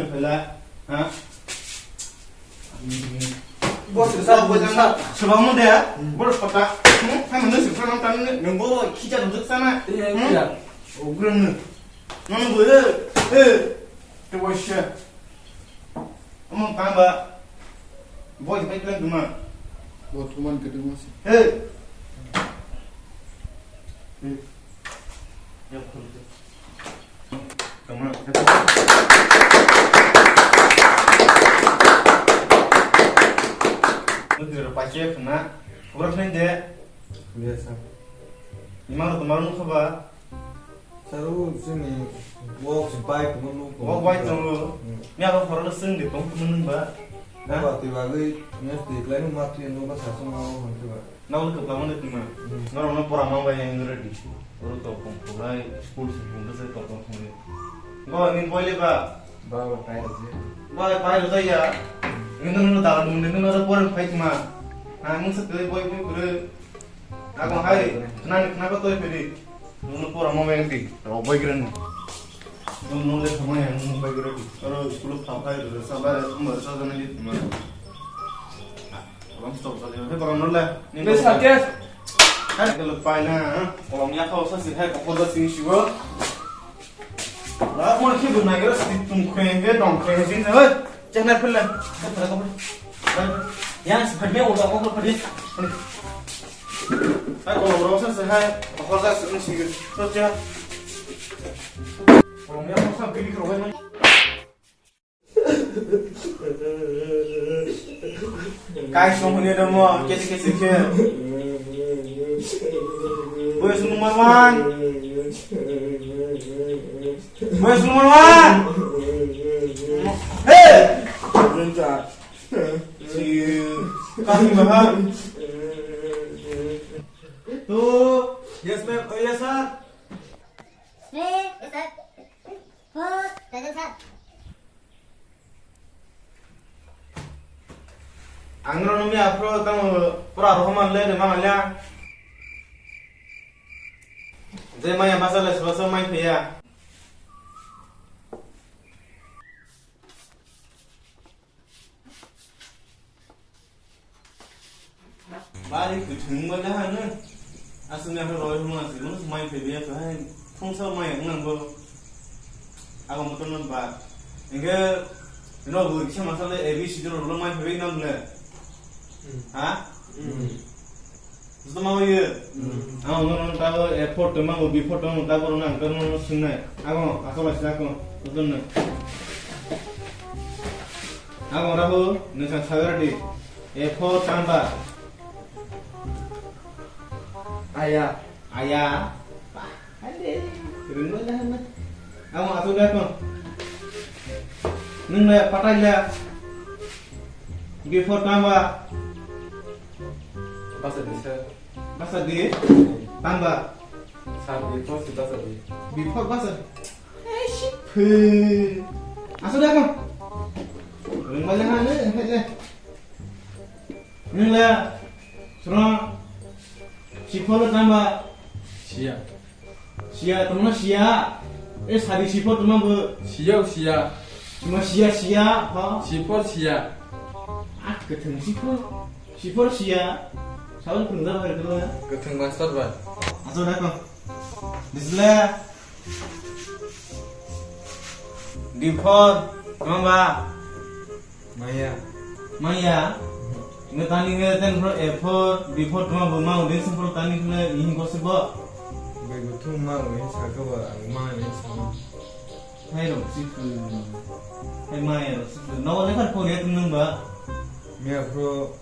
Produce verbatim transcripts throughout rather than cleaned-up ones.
Bela, ha? Boss, sir, boss, sir. Sebab mo dia? Hmm. Boros kota. Hmm? Hai mana sih sana tadi ni? Nunggu kita duduk sana. Iya, hmm? Iya. Oh, belum ni. Mana boleh? Eh, tu bos ya. Kamu tambah. Boy, baik bilang cuma. Buat cuman kedua sih. Hei. Hmm. Ya, betul, betul. Cuma, betul, pakai kena. Kurang ni deh. Biasa. Imang tu malu kaba. Saru sini walk si bike mo nuk. Walk bike tongo. Hmm. Ni abo khoro sing de tong tong nung ba. Ba ti bagwi ne ti klai ma ti no ba sa song ma hon ti ba. Na ul kepla mo de ti ma. Hmm. Nor no pora ma ba yang ready. Oro to pong pulai school si pung de to to pung. Go ni boy le ba. Ba ba tai je. Ba pai ro ya. Ni no no da no no pora pai ma. Ha mung se boy ni pura. Ako hai, nani khna ko toi phedi. Nunu pora mo meng di, ro boy gren. Nunu le khama ya, nunu boy gren. Aro school pha phai ro sa ba, um ba sa jana di ma. Ram stop sa le, he kolam le. Ni le sa ke? Hai ko pai na. Kolam ya kho sa si hai ko da sing shibo. Ra mo khi bu na gero si tum khreng ge dong khreng jin sa. Chana phela. Yang sebenarnya udah aku pergi. Hai, kalau orang saya, saya, apa saya sih, sih, kerja. Kalau dia masa pilih kerja. Kai song ni ada mo, kesi kesi ke. Boy song number one. Boy song number one. Hey. Si kami mahal. Tu, yes ma'am, oh yes sir. Three, yes sir. Four, present sir. Ang no numi afro tamo pura rohman le de mama le. Je maya masa le swa swa mai phiya. Bari kwthwng ba le hano. Aswk ni aphro roi hwnma se, mano se mai phai biya to hai. Thongsa mai wng nang bo. Abo motor no ba. Inge no bo kisa masa le A B C D ro lo mai phai nang le. Hmm. Ha? Hmm. Joto ma ye. Hmm. Ang no no ta bo A four to ma bo B four to ma ta bo nang ko no sinai. Abo aswk ba sila ko. Joto no. Abo ra bo nang sa sagar di. A four tamba. Aya. Aya. Ade. Ringlo dah na. Amo atu dah ko. Nung na patai la. B four tamba. Basa di sir. Basa di. Tamba. Sir, B four si basa di. B four basa. Eh, shit. Atu dah ko. Ringlo dah na, eh, eh. Nung le, sro, sipor tamba. Siya. Siya, tongma siya. Eh, sadi sipor tongma bo. Siya, siya. Tongma siya, siya, ha? Sipor siya. Ah, ketheng sipor. Sipor siya. Sawan pungjar bai kelo. Ketheng master bai. Aso da ko. Disle. Dipor, tongma ba. Maya. Maya. Nge tani nge ten pro A four, B four tuma bo ma ude sim pro tani khle ihin ko se bo. Bai guthum ma ude sa ko ba ang ma ude sa. Hai ro si ku. Hai maya ro si ku. No le kar ko le tum nang ba. Mia pro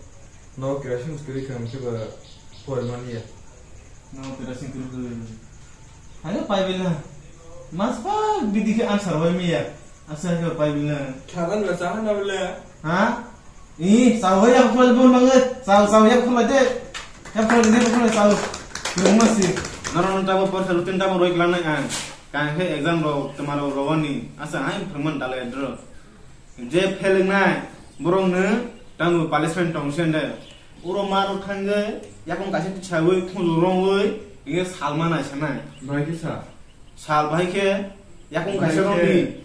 no kerasing skri kham se ba por mania. No kerasing kru kru. Hayo pai bila. Mas pa bidi ke answer wai miya. Answer ke pai bila. Tharan la sahan na bila. Ha? Ih, sao ya khol bon mangai. Sao, sao ya khol de. Ya khol de khol sao. Nung masi. Naro nung tamo por salutin tamo roi klan nai ang. Kang he exam ro tomaro ro ni. Asa hai phangman dalai dro. Je phelengnai borokno tamo punishment tong se de. Uro maro thangwi yakung kaisa tisawi khunju rongwi inge salma nai sanai. Bai khe sa. Sal bai khe yakung kaisa rongni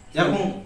yakung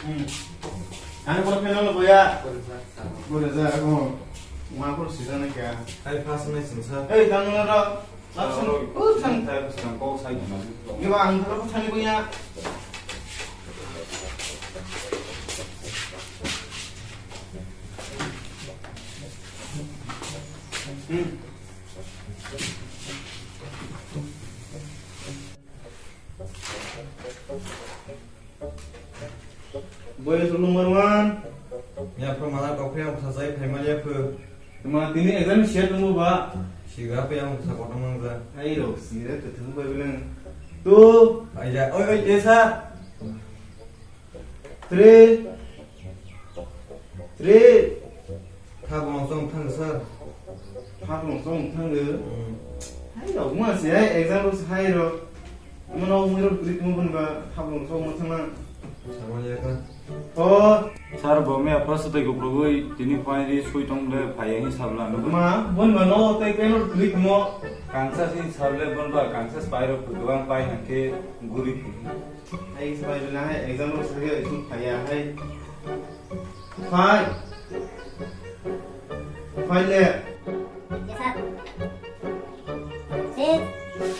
Hmm. Ani pore pheno lo boya. Bore ja, oh. Ma por sida na kya? Ai, pass nai sing sa. Ei, tang na ro. Lapsan. Oh, san. Ai, san ko sai na. Yo, ang tharo ko sani boya. Hmm. Boy, sulu marwan. Ya, pro mana kau kaya usa sai, phaimaliya phu. Tuma tini exam siya tunggu ba. Siga apa yang usa kau tunggu sa? Ayo, sira tu tunggu ba bilang. Tu. Aja, oi, oi, desa. Three. Three. Tha bolong song thang sir. Tha bolong song thang de. Hmm. Hai rok ma se hai exam rok se hai rok. Mano mui rok klik mo bun ba tha bolong song mo thang na. Sama ya kan. Oh. Sir, bo me apra sa tai ko progoi tini phai ri sui tong le phai hi sabla no. Ma, bun ba no tai pen rok klik mo. Kansa si sable bun ba kansa spy rok gubang pai hangke guri phi. Hai, hai, hai, exam room sage, itu phaya, hai. Phai. Phai le. Yes, sir. Six.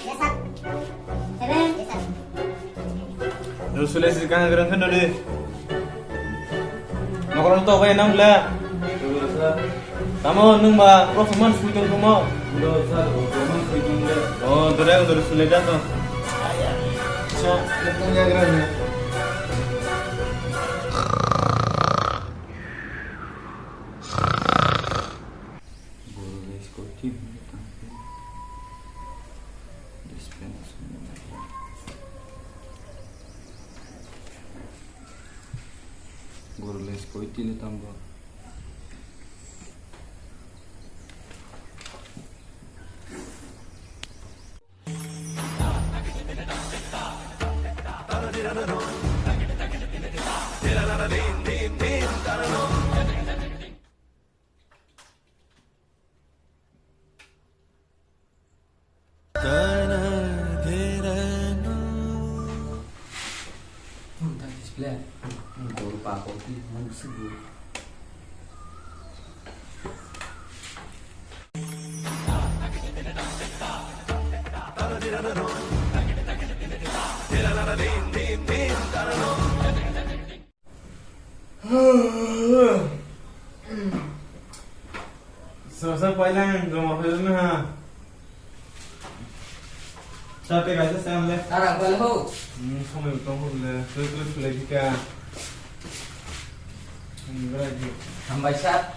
Yes, sir. Seven. Yes, sir. Dulu sudah sih kan geran kan dulu. Nokoro to bai nam le. Tamo nwng ba rok man sui tong tongmo. Ndo sa rok man sui tong le. Oh, dore dore sule da to. Sa, nwng ya gra ne. Boro le skoti. Dispense. Boro le skoti le tambo. Sasa pailang joma phailana ha. Chate kaisa sam le. Tara pale ho. Hmm, somoi utang ho le. Tui tui sule dika. Hmm, berai di. Hambai sa.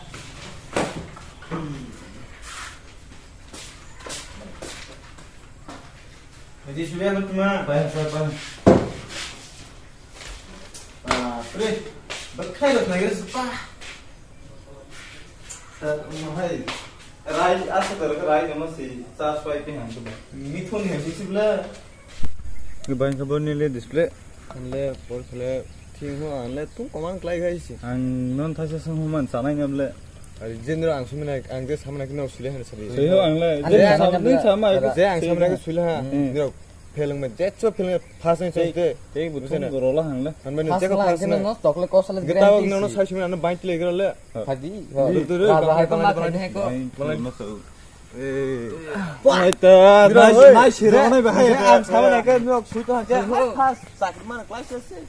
Jadi sudah lu cuma. Pailang sa pailang. Bapre, bakhai rok nai rok pa. Hai, rai, asa tar rai jama si, charge pai pi hang tu. Mi phone ni hang si bla. Ni bai ka boni le display. Anle por khle thing ho anle tu koman klai gai si. Ang non thaisa sang ho man sanai ngam le. Ari jendro ang sumina ang je samana kino sule han sabi. Sui ho ang le. Ang je je ang samna samna ni sama. Je ang samana ke sule ha. Hmm. Nirok pheleng me je cho pheleng phas ni Tei, chonte. Tei bu Busa thum na. Goro la hang le. Han bani Phas je ko la phas hang na. No tokle kosale Geta grand wag no no thisi. Sai sumina no bain tle gro le. Hadi. Dur dur. Raja hai ko ma khai hai ko. Bain tle no sa. Eh. Wah. Ai ta, Bro, nai, oi. Nai siro nai bahai. Je ang samana ke nok sui to ha je. Sui ho. Phas phas sakri mana klai se se.